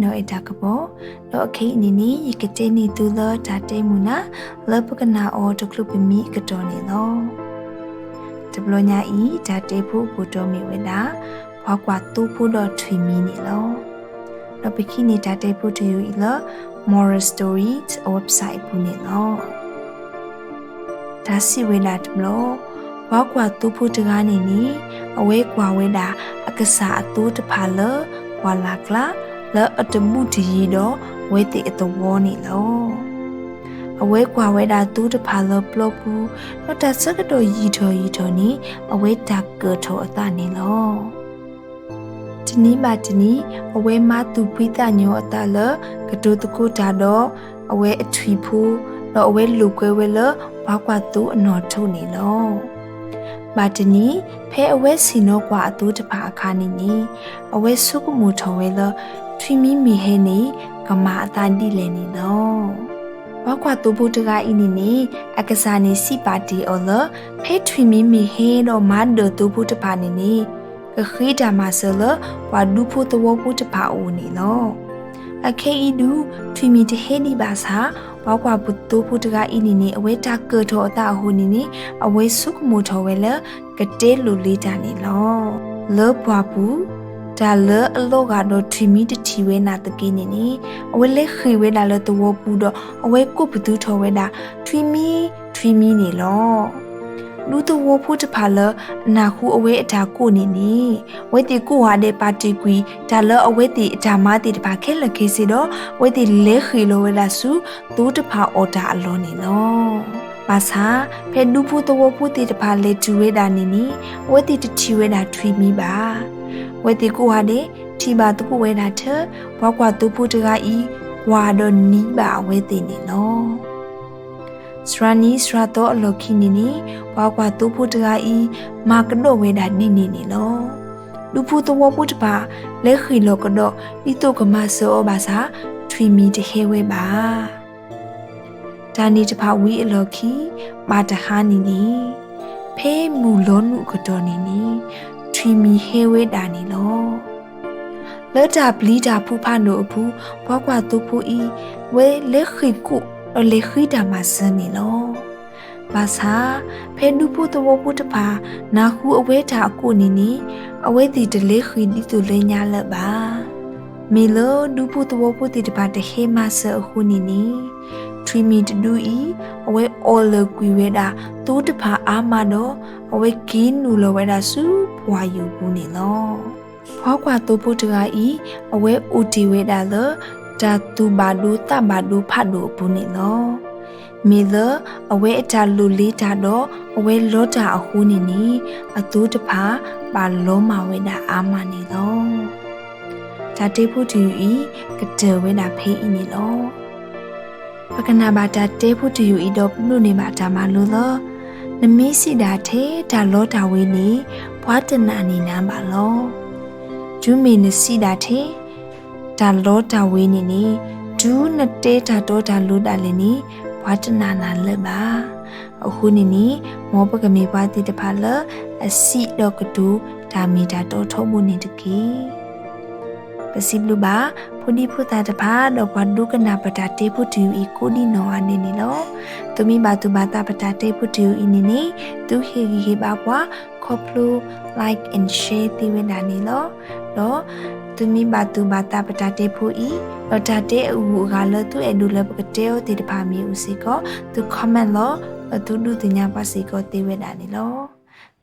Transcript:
နီၢ်အဲၣ်တၢ်ကပီၤ, ဒီးအခဲအံၤန့ၣ်န့ၣ် ယကတဲန့ၢ်သုလၢတၢ်တဲမုာ်နၢ် လၢပကနၣ်အီၤတချုးပမံအကတီၢ်န့ၣ်လီၤ. တဘျီညါအံၤ တၢ်တဲဖိအခိၣ်တီမ့ၢ်ဝဲဒၣ် ပှၤကွၢ်သိဖိဒီးထွံၣ်မံၤန့ၣ်လီၤ. ဒီးပကဟံးန့ၢ်တၢ်တဲဖိတယုၢ်အံၤလၢ Moral Story အ website အပူၤန့ၣ်လီၤ. တၢ်စံးဝဲဒၣ်တဘျီ, ပှၤကွၢ်သိဖိတဂၤန့ၣ်န့ၣ် အဝဲကွၢ်ဝဲဒၣ်အကစၢ်အသိတဖၣ်လၢပှၢ်လၢ်ကျါ လၢအတဘူးတယံၤဒီးအဝဲသ့ၣ်အသဝီန့ၣ်လီၤ. အဝဲကွၢ်ဝဲဒၣ်သိတဖၣ်လၢပျီပူၤ, ဒီးတၢ်ဆၢကတီၢ်ယံာ်ထီၣ်ယံာ်ထီၣ်န့ၣ် အဝဲတၢ်ကၢၣ်ထီၣ်အသးန့ၣ်လီၤ. တနံၤဘၣ်တနံၤ အဝဲမၤသူၣ်ဖှံသးညီအသးလၢ ကတိၤသကိးတၢ်ဒီးအဝဲအထွံၣ်ဖိ, ဒီးအဝဲလိာ်ကွဲဝဲလၢပှၤကွၢ်သိအနီၣ်ထိးန့ၣ်လီၤ. ဘၣ်တနံၤ ဖဲအဝဲဆ့ၣ်နီၤကွၢ်အသိတဖၣ်အခါန့ၣ်န့ၣ် အဝဲဆိကမိၣ်ထီၣ်ဝဲလၢ ထွံၣ်မံၤမ့ၢ်ဟဲန့ၣ် ကမၤအသးဒ်လဲၣ်န့ၣ်လီၤ. ပှၤကွၢ်သိဖိတဂၤအံၤန့ၣ်န့ၣ် အကစၢ်န့ၣ်စံးပာ်တ့ၢ်အီၤလၢ ဖဲထွံၣ်မံၤမ့ၢ်ဟဲဒီးမၤဒၢၣ်သိဖိတဖၣ်န့ၣ်န့ၣ် ကဃ့တၢ်မၤစၢၤလၢပှၤဒူဖိသဝီဖိတဖၣ်အအိၣ်န့ၣ်လီၤ. အခဲအံၤဒုး ထွံၣ်မံၤတဟဲဒံးဘၣ်ဆၣ် ပှၤကွၢ်သိဖိတဂၤအံၤန့ၣ်န့ၣ် အဝဲတၢ်ကၢၣ်ထီၣ်အသးအဃိန့ၣ်န့ၣ် အဝဲဆိကမိၣ်ထီၣ်ဝဲလၢ ကတဲလိာ်လ့တၢ်န့ၣ်လီၤ. လၢပှၢ်ပူၤ တၢ်လၢအလီၤဂာ်ဒီးထွံၣ်မံၤတထံၣ်ဝဲနာ်သက့န့ၣ်န့ၣ် အဝဲလဲၤဃ့ၢ်ဝဲဒၣ်လၢသဝီပူၤဒီး အဝဲကိးပသူထီၣ်ဝဲဒၣ် ထွံၣ်မံၤ ထွံၣ်မံၤန့ၣ်လီၤ. ဒူသဝီဖိတဖၣ်လၢအနၢ်ဟူအဝဲအတၢ်ကိးန့ၣ်န့ၣ် အဝဲသ့ၣ်ကိးဂၤဒဲးပာ်တ့ၢ်ကွံာ် တၢ်လၢအဝဲသ့ၣ်အတၢ်မၤသ့ၣ်တဖၣ်ခဲလၢာ်ခဲဆ့ဒီး အဝဲသ့ၣ်လဲၤဃ့ၢ်လီၤဝဲဒၣ်ဆူသိတဖၣ်အီၣ်တၢ်အလီၢ်န့ၣ်လီၤ. ဘၣ်ဆၣ် ဖဲဒူဖိသဝီဖိသ့ၣ်တဖၣ်လဲၤတုၤဝဲဒၣ်န့ၣ်န့ၣ် အဝဲသ့ၣ်တထံၣ်ဝဲဒၣ်ထွံၣ်မံၤဘၣ်. အဝဲသ့ၣ်ကိးဂၤဒဲး ထံၣ်ဘၣ်သကိးဝဲဒၣ်ထဲ ပှၤကွၢ်သိဖိတဂၤအံၤ ကွၢ်ဒီးနံၤဘၣ်အဝဲသ့ၣ်န့ၣ်လီၤ. စှၤနံၤစှၤသီအလီၢ်ခံန့ၣ်န့ၣ် ပှၤကွၢ်သိဖိတဂၤအံၤ မၤကဒီးဝဲဒၣ်ဒ်န့ၣ်န့ၣ်လီၤ. ဒူဖိသဝီဖိတဖၣ် လဲၤဃ့ၢ်လီၤကဒီး ဒ်သိးကမၤစၢၤအီၤဘၣ်ဆၣ် ထွံၣ်မံၤတဟဲဝဲဘၣ်. တၢ်န့ၣ်တဖၣ်ဝံၤအလီၢ်ခံ ဘၣ်တဟါန့ၣ်န့ၣ် ဖဲမုၢ်လီၤနုာ်အကတီၢ်န့ၣ်န့ၣ် ထွံၣ်မံၤဟဲဝဲဒၣ်န့ၣ်လီၤ. လၢတၢ်ပျံၤတၢ်ဖုးဖးဒိၣ်အပူၤ ပှၤကွၢ်သိဖိအံၤ ဝဲလဲၤဃ့ၢ်ကိးဒီးလဲၤဃ့တၢ်မၤစၢၤန့ၣ်လီၤ. ဘၣ်ဆၣ် ဖဲဒူဖိသဝီဖိတဖၣ် နၢ်ဟူအဝဲတၢ်အကိးန့ၣ်န့ၣ် အဝဲသ့ၣ်တလဲၤဃ့ၢ်ဒ်သိးလၢညါလၢၤဘၣ်. မ့ၢ်လၢဒူဖိသဝီဖိသ့ၣ်တဖၣ်တဟဲမၤစၢၤအဃိန့ၣ်န့ၣ် ထွံၣ်မံၤတဒူအံၤ အဝဲအီၣ်လၢာ်ကွံာ်ဝဲဒၣ်သိတဖၣ်အါမးဒီး အဝဲက့ၤနုာ်လီၤဝဲဒၣ်ဆူပှၢ်ယိာ်ပူၤန့ၣ်လီၤ. ပှၤကွၢ်သိဖိတဂၤအံၤ အဝဲအိၣ်တ့ၢ်ဝဲဒၣ်လၢ တၢ်သူၣ်ဘၣ်ဒိသးဘၣ်ဒိဖးဒိၣ်အပူၤန့ၣ်လီၤ. မ့ၢ်လၢအဝဲအတၢ်လိၣ်လ့တၢ်ဒီးအဝဲလီတၢ်အဃိန့ၣ်န့ၣ် အသိတဖၣ်ဘၣ်လီၤမၢ်ဝဲဒၣ်အါမးန့ၣ်လီၤ. တၢ်တဲဖိတယုၢ်အံၤ ကတၢၢ်ဝဲဒၣ်ဖဲအံၤန့ၣ်လီၤ. ပကနၣ်ဘၣ်တၢ်တဲဖိတယုၢ်အံၤဒီးပဒိးန့ၢ်ဘၣ်တၢ်မၤလိလၢ နမ့ၢ်စံးဒၣ်ထဲတၢ်လီတၢ်ဝ့ၤန့ၣ် ပှၤတနာ်န့ၢ်နၤဘၣ်လီၤ. တုၤမ့ၢ်နစံးဒၣ်ထဲ တၢ်လီတၢ်ဝ့ၤန့ၣ်န့ၣ် တုၤနတဲတၢ်တီတၢ်လိၤဒၣ်လဲာ်န့ၣ် ပှၤတနာ်နၤလၢၤဘၣ်. အဃိန့ၣ်န့ၣ် မ်ပကမ့ၢ်ပှၤသ့ၣ်တဖၣ်လၢ အစံးဒီးကတိၤတၢ်မ့ၢ်တၢ်တီထီဘိန့ၣ်တက့ၢ်. ပစံးဘျုးဘၣ် ဖိဒံဖိသၣ်တဖၣ် ဒီးပှၤဒိကနၣ်ပတၢ်တဲဖိတယုၢ်အံၤကိးဒံနီၢ်ဂၤဒဲးန့ၣ်လီၤ. သုမ့ၢ်ဘၣ်သူၣ်ဘၣ်သးပတၢ်တဲဖိတယုၢ်အံၤန့ၣ်န့ၣ် သုဟ့ၣ်ဂံၢ်ဟ့ၣ်ဘါပှၤ ခီဖျိ like and share သ့ဝဲဒၣ်န့ၣ်လီၤ. ဒီး သုမ့ၢ်ဘၣ်သူၣ်ဘၣ်သးပတၢ်တဲဖိအံၤ ဒီးတၢ်တဲအဂုၤအဂၤလၢသုအဲၣ်ဒိးလၢပကတဲအီၤသ့ၣ်တဖၣ်မ့ၢ်အိၣ်စ့ၢ်ကီး သု comment လီၤ ဒီးသုဒုးသ့ၣ်ညါပှၤစ့ၢ်ကီးသ့ဝဲဒၣ်န့ၣ်လီၤ.